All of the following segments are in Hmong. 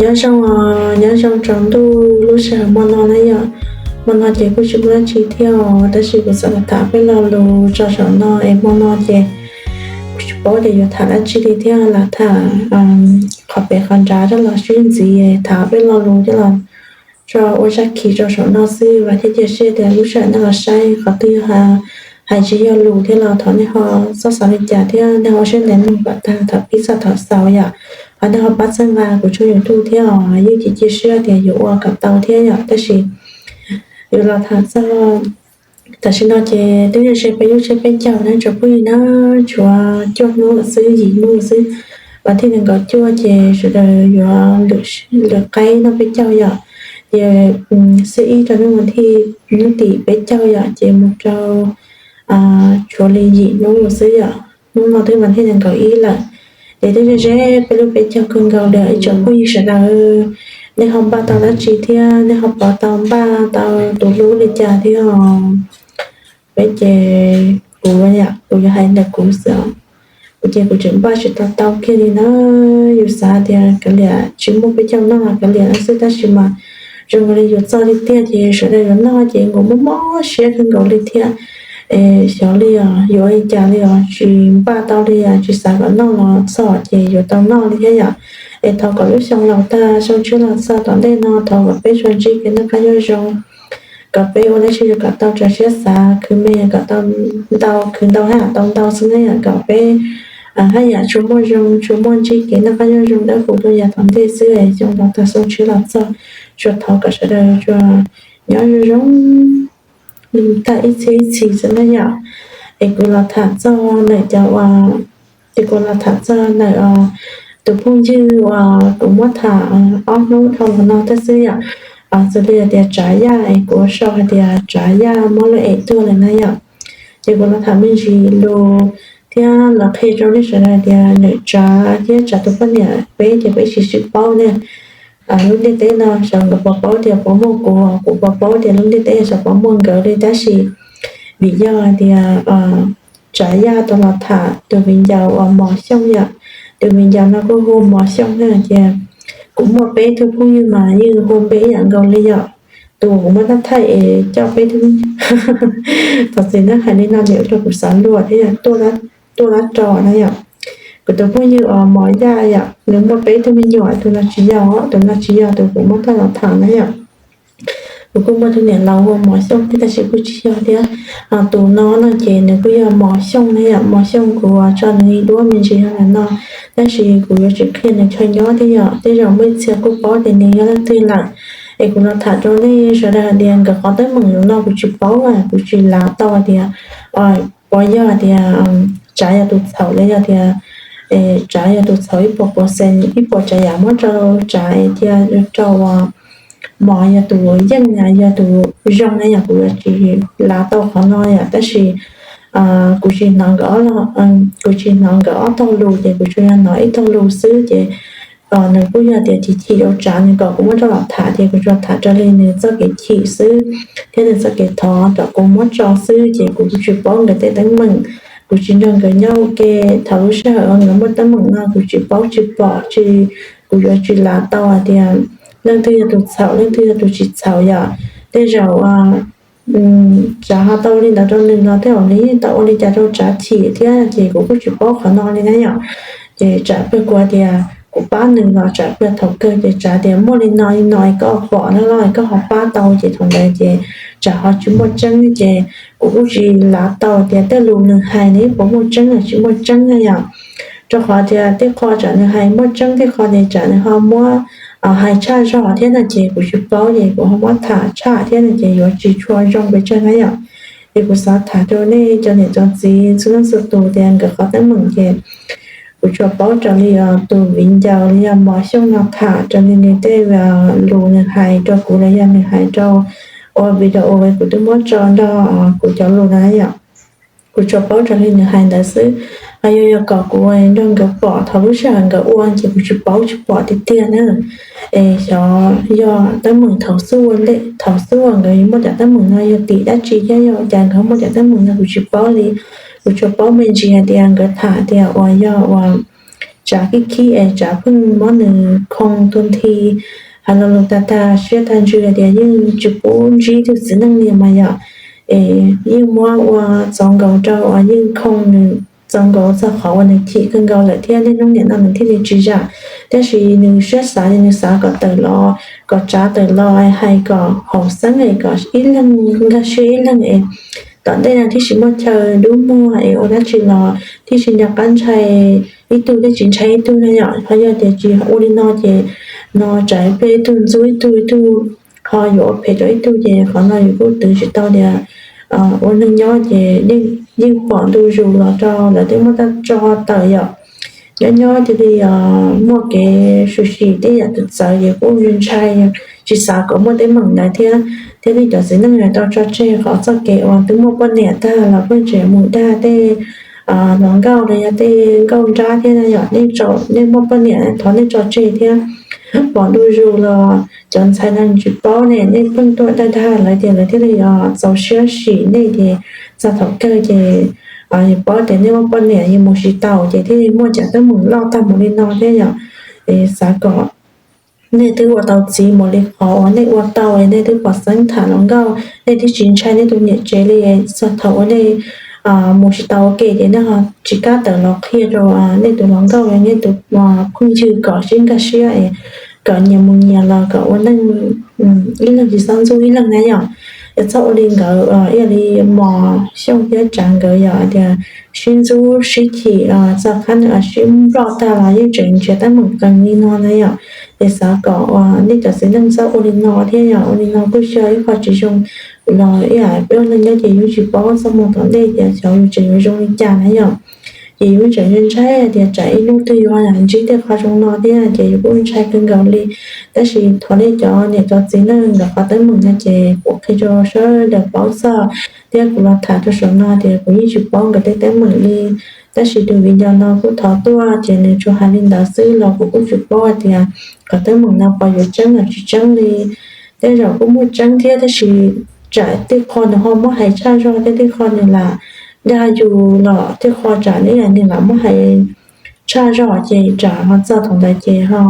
Nyob zoo, nyob zoo tsaus ntuj lub sij hawm hmo no na yom. Hmo no ces kuj tsis muaj dab tsi thiab os, tab sis kuv xav tham peb lo lus tso saum no es hmo no ces kuv tsis paub tias yuav tham dab tsi li thiab, lam tham qhov pem qhov nrad coj los sib ntxiv, tham peb lo lus coj los tso ua zaj khiv rau saum no xwb. Vam thiab cia siab tias lub sij hawm nej los saib qhov twg yog hais tsis yog lus thiab los thov nej ho txhob xav li cas thiab nej ho ua siab ntev mloog kom tag thaum pib txog thaum xaus yom. Ho nej ho pab txhawb nqa kuv tshooj YouTube thiab os, yeej cia siab tias yuav ua kom tau thiab yom. Tab sis yuav los tham txog tam sim no ces twb yog ze peb lub tsiab peb caug na tsoom phooj ywg na, tshuav cuaj hnub lawm xwb, yim hnub lawm xwb. Vas thij nees nkaum cuaj ces sawv daws yuav lwm qaib noj peb caug yom. Ces xiab ib rau hnub vas thij, hnub tim peb caug yom, ces mus rau tshuav li yim hnub lawm xwb yom. Hnub no twb vas thij nees nkaum ib lawm, ces twb ze ze peb lub peb caug kawg nkaus li ib tsoom phooj ywg sawv daws. Nej ho npaj tau dab tsi thiab nej ho puas tau npaj tau tus hlub li cas thiab? Peb ces kuv, kuv yuav hais ntawm kuv xwb. Kuv ces kuv tseem npaj tsis tau tau kiag li na. Yus xav tias kav liam tsis muaj peb caug noj los kav liam no xwb, tab sis mas zoo li yuav txog li tiag ces sawv daws yuav noj ces nkaus mob mob siab kawg nkaus li thiab. Es xyov li os, yuav ua li cas li os, tsis npaj tau li os, tsis xav kom noj los txog ces yuav tau noj li thiab yom. Es thov kom lub xyoo laus tag xyoo tshiab los txog tom ntej no thov kom peb tsuas ntsib kev noj qab nyob zoo, kom peb ua dab tsi los kom tau raws siab xav, khwv me kom tau ntau, khwv ntau haj yam tau ntau xwb na yom, kom peb haj yam tsuas muaj zoo, tsuas muaj ntsib kev noj qab nyob zoo dawb huv rau yav tom ntej xwb. Xyoo laus tag xyoo tshiab los txog, tsuas thov kom sawv daws tsuas nyob zoo zoo li tag ib txhiab ib txhis xwb na yom. Es kuv los tham txog ntawm cov uas, ces kuv los tham txog ntawm tus phooj ywg uas kuv muab tham ob hnub dhau los no tag xwb yom. Xws li hais tias Tsav Yaj es kuv sau hais tias Tsav Yaj muab lub ev tuag lawm na yom. Ces kuv los tham me ntsis lus thiab los qhia rau nej sawv daws tias ntawm Tsav thiab Tsav tus poj niam peb ces peb tsis sib paub ne. Lub ntiaj teb no xyov nkawd puas paub tias puas muaj kuv, kuv puas paub tias lub ntiaj teb xyov puas muaj nkawd li, tab sis vim yog hais tias Tsav Yaj tau los tham tus viv ncaus uas Mos Xyooj yom. Tus viv ncaus no kuj hu Mos Xyooj na, ces kuv muaj peb tug phooj ywg mas yeej hu npe ib yam nkaus li yom. Tus kuv muab tab thaij es coj peb tug, thov txim na hais li no ces ua rau kuv xav luag thiab yom, tuaj dab rau na yom. Kuv tus phooj ywg uas Mos Yaj yom, nws muaj peb tug me nyuam, tus no tsis yog, tus no tsis yog tus kuv muab coj los tham na yom. Kuv kuj muaj tus niam laus hu Mos Xyooj thiab tab sis kuj tsis yog thiab. Tus no no ces nws kuj yog Mos Xyooj na yom, Mos Xyooj kuv tso nws li duab me ntsis no, tab sis kuv yuav tsis qhia nws chaw nyob thiab yom, tej zaum muaj ib txhia kuj paub tias nws yog leej twg lawm. Es kuv los tham rau nej sawv daws hais tias nkawd qhov teeb meem no kuv tsis paub, kuv tsis lav tau hais tias puas yog tias Tsav yog tus txhaum los yog tias Tsav yog tus txhaum ib puas percent, ib puas tsav yam muab rau Tsav es cia rau Mos yog tus yeej, yog tus zoo na yom, kuv yuav tsis lav tau qhov no yom. Tab sis kuv tsis hnov nkawd, kuv tsis hnov nkawd ob tog lus ces kuv tsuas yog hnov ib tog lus xwb ces nws kuj yog tias chim chim rau Tsav, nws kom kuv muab rau los tham ces kuv tsuas tham raws li nws txoj kev chim xwb thiab nws txoj kev thov kom kuv muab tso xwb ces kuv tsis paub nkawd tej teeb meem, kuv tsis nrog nkawd nyob ua ke. Thaum lub sij hawm nkawd muaj teeb meem no kuv tsis paub tsis pom tsis, kuv yuav tsis lav tau hais tias leej twg yog tus txhaum leej twg yog tus tsis txhaum yom. Tej zaum Tsav ho tau ua li ntawd rau nws los tej zaum nws yeej tau ua li cas rau Tsav chim thiab ces kuv kuj tsis paub qhov no li na yom. Ces tsam pag kuv tias kuv pab nws los tsam pag thaum kawg ces Tsav tias muaj li no li no es koj pom na los koj ho pab tau ces thaum ntawd ces tsam ho tsis muaj tseeb ces kuv kuj tsis lav tau tias tej lus nws hais nws puas muaj tseeb los tsis muaj tseeb na yom. Rau qhov tias tej qho tsam nws hais muaj tseeb, tej qho ces tsam nws ho muab hais tshaj zog thiab no ces kuv tsis paub ces kuv ho muab tham tshaj thiab no ces yuav tsis tshua zoo pes tsawg na yom. Ces kuv xav tham rau nej cov niam cov txiv txhua leej txhua tus tias nkawd qhov teeb meem ces kuv tsuas paub raws li tus viv ncaus li yog Mos Xyooj no tham raws li nws tej lus nws hais rau kuv los yog nws hais rau ua video kuv twb muab tso nrog kuv cov lus na yom. Kuv tsuas paub raws li nws hais ntawd xwb. Ho yog, yog kom kuv nrog nkawd pom thaum lub sij hawm nkawd ua ces kuv tsis paub tsis pom tiag tiag na. Es xyov yog teeb meem thaum xub ua, thaum xub uas nkawd muaj cov teeb meem no yog tim dab tsi thiab yog cas nkawd muaj cov teeb meem no kuv tsis paub li. Kuv tsuas paub me ntsis hais tias nkawd tham tias uas yog uas tsav khib khib es tsav pheej muab nws khoo tuag nthi. Hais lo lus tag tag siab tag ntsws tias yeej tsis pub ntsib tus txiv neej li mas yom, es yeej muab ua txaus nkaus rau uas yeej khoo nws txaus nkaus txog qhov uas nws chim kawg nkaus lawm thiab niaj hnub nim no nws thiaj li tsis zam. Tab sis nws siab xav ces nws xav kom tawm los, kom tsav tawm los hais kom haum xeeb es kom ib leeg nkag siab ib leeg es tom ntej no thiaj tsis muaj chaw dub muag es ua dab tsi los thiaj tsis nco qab ntshai ib tug thiab tsis ntshai ib tug na yom. Ho yog tias tsis ua li no ces no tsam ib pliag ib tug ntxub ib tug, ib tug ho yuav ua phem rau ib tug ces qhov no yus kuj twv tsis tau tias ua neeg nyob ces yeej pom ntu zus los rau lawv twb muab tso tawm yom. Nyob nyob cia li muaj kev tshwm sim tej yam txawv txawv ces kuj ntshai, tsis xav kom muaj teeb meem ntawd thiab. Thiab nej cov txiv neej tau tso tseg qhov txoj kev uas twb muaj poj niam tag los pheej tseem mus dag tej hluas nkauj los yog tej nkauj nrab thiab na yom. Nej muaj poj niam thov nej tso tseg thiab. Pom ntu zus los cov ntxhais no tsis paub ne, nej pheej tuaj dag dag lawv ces lawv thiaj li txaus siab sim nej ces txog thaum kawg ces yus paub tias nej muaj poj niam yus mus tsis taus ces thiaj li muaj cov teeb meem loj tag mus li no thiab yom. Xav kom nej twb ua tau txiv mus li qhov uas nej ua tau, nej twb pom xeeb tham hluas nkauj, nej twb tsis ntshai nej tus niam tsev li. Txog thaum uas nej mus tsis tau ua ke ces nej ho tsis kam tawm los qhia rau nej tus hluas nkauj, nej tus phooj ywg kom sib nkag siab es kom nyias mus nyias los kom ua neej ib leeg tsis txhob ntxub ib leeg na yom. Es txhob ua li nkawd, ib yam li Mos Xyooj thiab Tsav nkawd yom, tias sib ntxub sib chim txog qhov sib nploj tag los yeej tseem nrhiav teeb meem qees li no na yom. Es xav kom uas nej cov txiv neej txhob ua li no thiab yom. Ua li no kuj yog ib qho tsis zoo los ib yam peb ua neej nyob ces yus tsis paub txoj hmoo tom ntej tias xyov yus tseem yuav zoo li cas na yom. Ces yus tseem ntshai ntshai tias tsam ib hnub twg yus ho ntsib tej qhov zoo no thiab ces yus kuj ntshai kawg nkaus li. Tab sis thov nej cov niam cov txiv neej nkawd qhov teeb meem no ces kuv qhia rau sawv daws paub txog thiab kuv los tham rau saum no tias kuv yeej tsis paub nkawd tej teeb meem li. Tab sis tus viv ncaus no kuj thov tuaj ces nws tsuas hais li ntawd xwb los kuv kuj tsis paub hais tias qhov teeb meem no puas yuav tseeb los tsis tseeb li. Tej zaum kuj muaj tseeb thiab tab sis tsam tej qho nws ho muab hais tshaj zog thiab tej qho nws lam dag yus los tej qho tsam nws lam muab hais tshaj zog ces tsam ho txog thaum ntawd ces ho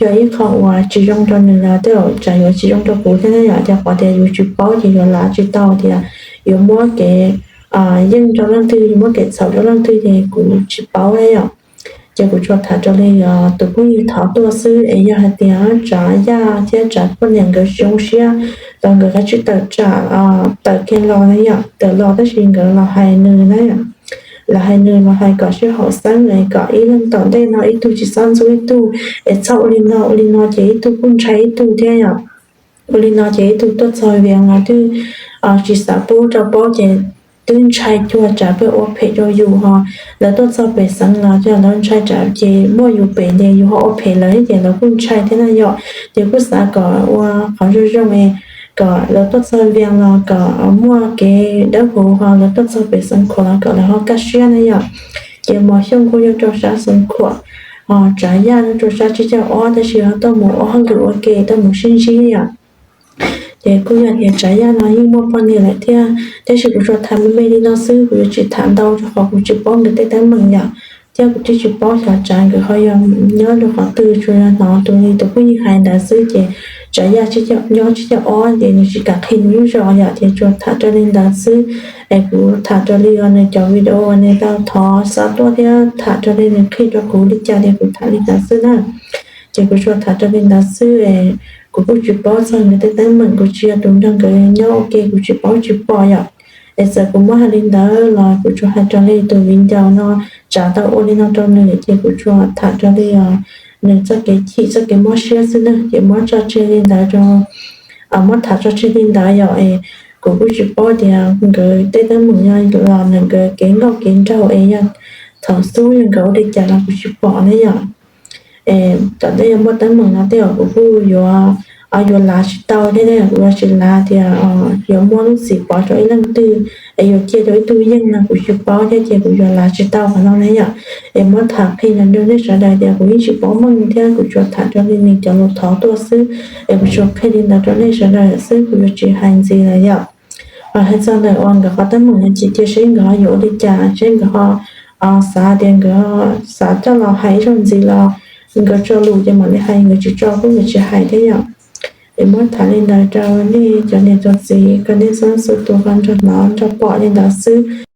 yog ib qho uas tsis zoo rau nws los tej zaum tsam yuav tsis zoo rau kuv thiab na yom. Ces qhov tias yus tsis paub ces yuav lav tsis tau tias yuav muab kev yeej rau leej twg, yuav muab kev txhaum rau leej twg ces kuv tsis paub na yom. Ces kuv tsuas tham raws li tus phooj ywg thov tuaj xwb es yog hais tias Tsav Yaj thiab Tsav poj niam nkawd tsis zoo siab los nkawd kav tsij tawm tsam, tawm kiag los na yom, tawm los tab sis nkawd los hais nws na yom, los hais nws los hais kom sib haum xeeb es kom ib leeg tom ntej no ib tug tsis txhob ntxub ib tug, es txhob ua li no, ua li no ces ib tug kuj ntshai ib tug thiab yom. Ua li no ces ib tug tuaj txog Vias los twb tsis xav pub rau paub ces twb ntshai cuag tsam pheej ua phem rau yus ho. Lawv tuaj txog pem xeev los yog lawv ntshai tsam ces muaj yus pem ces yus ho ua phem lawv thiab ces lawv kuj ntshai thiab na yom. Ces kuj xav kom ua qhov zoo zoo es kom lawv tuaj txog Vias los kom muaj kev dawb huv ho, lawv tuaj txog pem Xeev Khuam los kom lawv ho kaj siab na yom. Ces Mos Xyooj kuj yog rau sab Xeev Khuam, ho Tsav Yaj rau sab tsib caug ob tab sis ho tuaj mus ua hauj lwm ua ke tuaj mus sib ntsib yom. Ces kuj yog tias Tsav Yaj no yeej muaj poj niam lawm thiab, tab sis kuv tsuas tham me me li no xwb, kuv yuav tsis tham ntau rau qhov kuv tsis paub nkawd tej teeb meem yom, thiab kuv twb tsis paub xyov Tsav nkawd ho yog nyob rau qhov twg, tsuas yog hnov tus li tus phooj ywg hais ntawd xwb. Ces Tsav Yaj nyob tsib caug ob ces nws tsis kam qhia nws lub zos yom, ces tsuas tham raws li ntawd xwb. Es kuv tham raws li nws cov video uas nws tau thov xa tuaj thiab tham raws li nws qhia rau kuv li cas ces kuv tham li ntawd xwb na. Ces kuv tsuas tham raws li ntawd xwb es kuv kuj tsis paub txog nkawd tej teeb meem, kuv tsis yog tus nrog nkawd nyob ua ke, kuv tsis paub tsis pom yom. Es txawm kuv muab hais li ntawd los kuv tsuas hais raws li tus viv ncaus no, Tsav tau ua li no rau nws ces kuv tsuas tham raws li nws txoj kev chim txoj kev mob siab xwb na. Ces muab tso tseg li ntawd rau, muab tham tso tseg li ntawd yom. Es kuv kuj tsis paub tias nkawd tej teeb meem yog los ntawm nkawd kev nkauj kev nraug es yog thaum xub yog nkawd ua li cas los kuv tsis pom ne yom. Es tom ntej yog muaj teeb meem no tej zaum kuv kuj yuav, yuav lav tsis tau thiab, kuv yuav tsis lav tias yuav muab lub txim pov rau ib leej twg es yuav cia rau ib tug yeej no kuv tsis paub thiab ces kuv yuav lav tsis tau qhov no na yom. Es muab tham qhia no rau nej sawv daws tias kuv yeej tsis paub meej thiab kuv tsuas tham raws li nws cov lus thov tuaj xwb. Es kuv tsuas qhia li ntawd rau nej sawv daws xwb, kuv yuav tsis hais ntxiv lawm yom. Hais txog ntawm uas nkawd qhov teeb meem no ces cia seb nkawd ho yuav ua li cas, seb nkawd ho xav tias nkawd xav coj los hais ib zaug ntxiv los nkawd tso lus ces mam li hais, nkawd tsis tso kuj nkawd tsis hais thiab yom. Es muab tham li ntawd rau nej cov niam cov txiv kom nej txhua tus ho nrog hnov nrog pom li ntawd xwb.